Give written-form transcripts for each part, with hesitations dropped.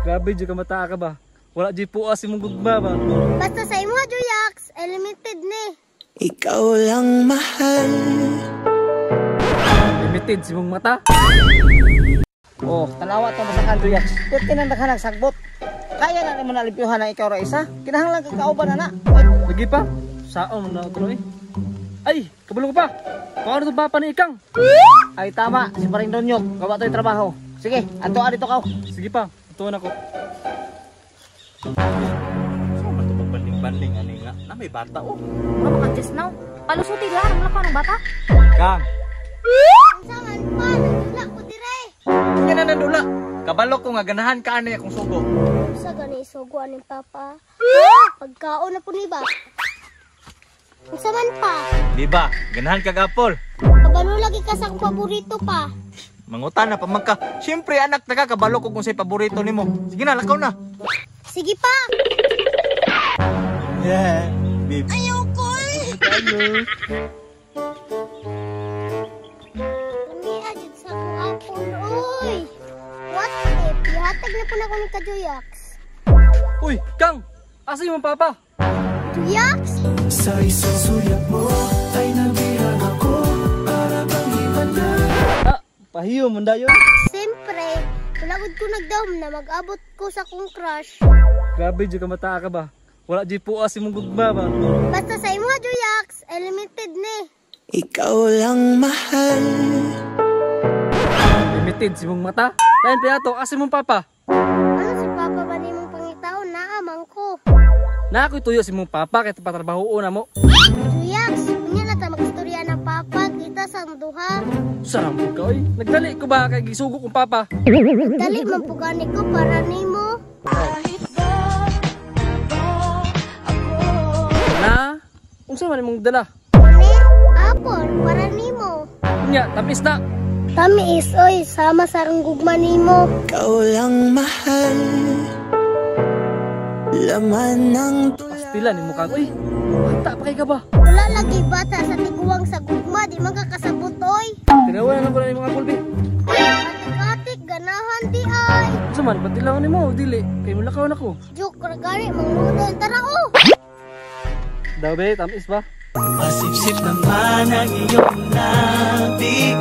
Grabe jud ka mataa ka ba? Wala jud puas imong gugma ba? Basta sa imo, Juyax, unlimited ni. Ikaw lang mahal. Limited si mong mata. Oh, tanawa to masakan, Juyax. Pirti nang daghan sagbot. Kaya na nimo nalimpyuhan ang ikaw ra isa. Kinahanglan ka kauban ana. Lagi pa. Saon na ito eh. Ay, kabulong ko pa. Paano itong papa ni Ikang? Ay tama, si Paring Donyok. Gawa to'y trabaho. Sige, anto dito ka. Sige pa, ituan ako. So, man ito pagbanling-banling ani nga. Na may bata oh. Ano ka just now? Palusuti lang, wala pa ng bata. Kang, Unsa man pa, nagdula ko dire. nga na nandula. Kabalo ko nga ganahan ka ani akong sugo. Unsa gani isugo aning papa? Pagkaon na po ni ba? Unsa man pa? Di ba? Ganahan ka apple. Kabalo lagi ka sa akong paborito pa. Mangutan na pa man ka. Siyempre anak taga kabalo ko kung say paborito nimo. Sige na, lakaw na. Sige pa. Yeah, babe. Ayoko eh. Lami jud sa akong apple, oy. What if ihatag na po na ako ni Kajuyax? Uy, Kang! Asa yung papa? Juyax? Sa isang sulyap mo ay nabihag ako. Para bang himala. Ah, pahiyo man dayon. Siyempre, wala gud ko nagdahom na mag-abot ko sa akong crush. Grabe jud ka mataa ka ba? Wala jud puas imong gugma ba? Basta sa imo, Juyax, unlimited ni. Ikaw lang mahal. Limited si mong mata. Lain pa ato, asa imong papa? Ano si Papa ba nimong pangitaon na amang ko? Na ako'y tuyo si mong papa kay patrabahoon na mo. Juyax, unya na ta magstorya ng papa kita sa duha. Sarang po ka oy. Nagdali ko ba kay gisugo kong papa? Dali man po gani ko para nimo. Na, unsa man imong dala? Kani, apple para nimo. Unya, tamis na. Tamis oy, sama sa akong gugma nimo. Ikaw lang mahal. Laman ng tula. Pastila nimo kang oy. Bata pa kay ka ba? Wala lagi bata sa tiguang sa gugma, di man ka kasabot oy. Tinawa na lang ko na imong apple be. Atik-atik, ganahan di ay. Unsa man patilaw nimo dili kay mulakaw nako. Joke ra gani mangludon tara oh. Daw be, tamis ba? Masipsip naman ang iyong labi.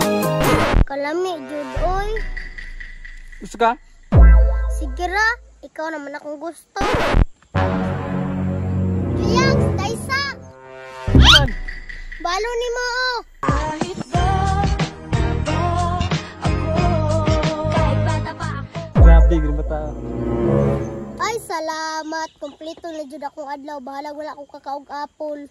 Kalami jud oy. Gusto ka? Sige ra, ikaw naman akong gusto. Juyax, daysa. Man, Balo nimo oh. grabe gid mata. Ay, salamat. Kompleto na jud akong adlaw. Bahala wala akong kakaog apple.